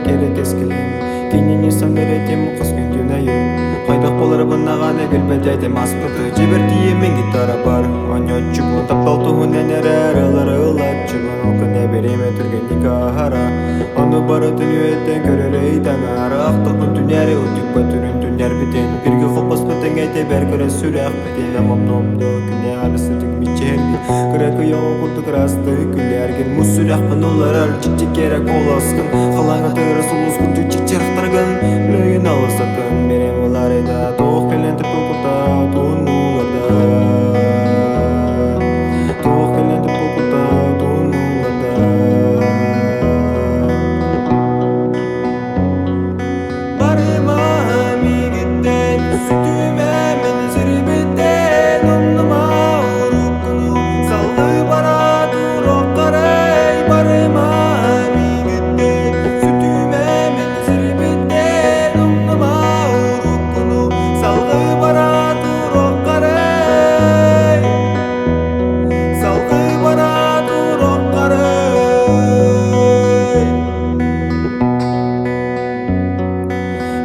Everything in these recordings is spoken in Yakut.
кэрэ кэскилим Кинини саныыр этим хас күн түнэйим Хайдах буоларбын даҕаны билбэт этим аспыты Дьибэртиэмин гитарабар оонньооччубун Таптал туһунан эрэр ылары ылааччыбын Ол күнэ бириэмэ түргэнник аһара Ону барытын үөттэн көрөр ыйданар Ахтылбын түнэри утуйбат түрүн түннэрбитин Биргэ холбоспут тэбэр көрө сүрэхпитин Омомномду күнэ арысытык мичээргин Кыра кыйоҕу курдук ырастыы күлээргин Мус сүрэхпин уларар чиччикэрэ куоласкын Халаҥа тыыры сулус курдук чиччахтаргын Мөйүн алысатын берем уларыда Туох кэлэн туппу кутаатун ууларда Туох кэлэн туппу кутаатун ууларда Барыма миигиттэн, сүтүмэ мин сирбиттэн, умнума уруккуну, салгыы бара туруохтарай. Барыма миигиттэн, сүтүмэ мин сирбиттэн, умнума уруккуну, салгыы бара туруохтарай. Салгыы бара туруохтарай.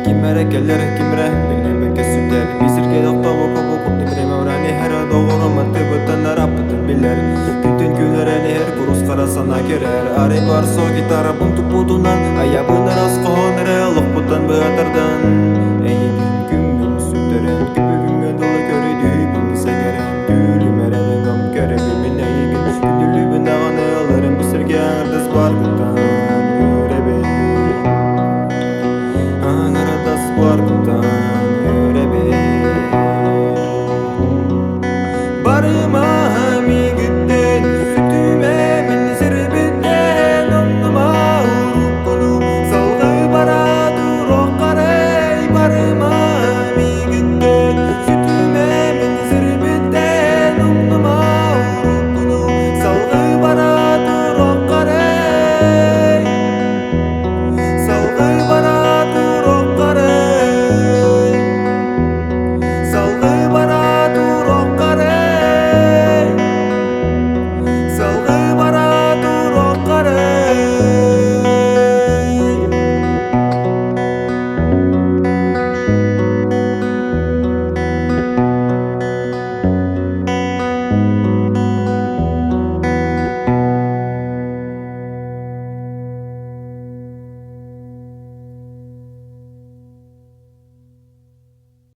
Ким эрэ кэлэр, ким эрэ биллибэккэ сүтэр. Бисиргэ тохтобокко бу курдук ремевран иһэр, доҕорум аттыбыттан араппытын билэр. Күнтэн күлэрэн иһэр, курус хара санаа кэрэр. Арай барсо гитарабын туппутунан, айабын арас хоһоон эрэ олохпуттан быатардан.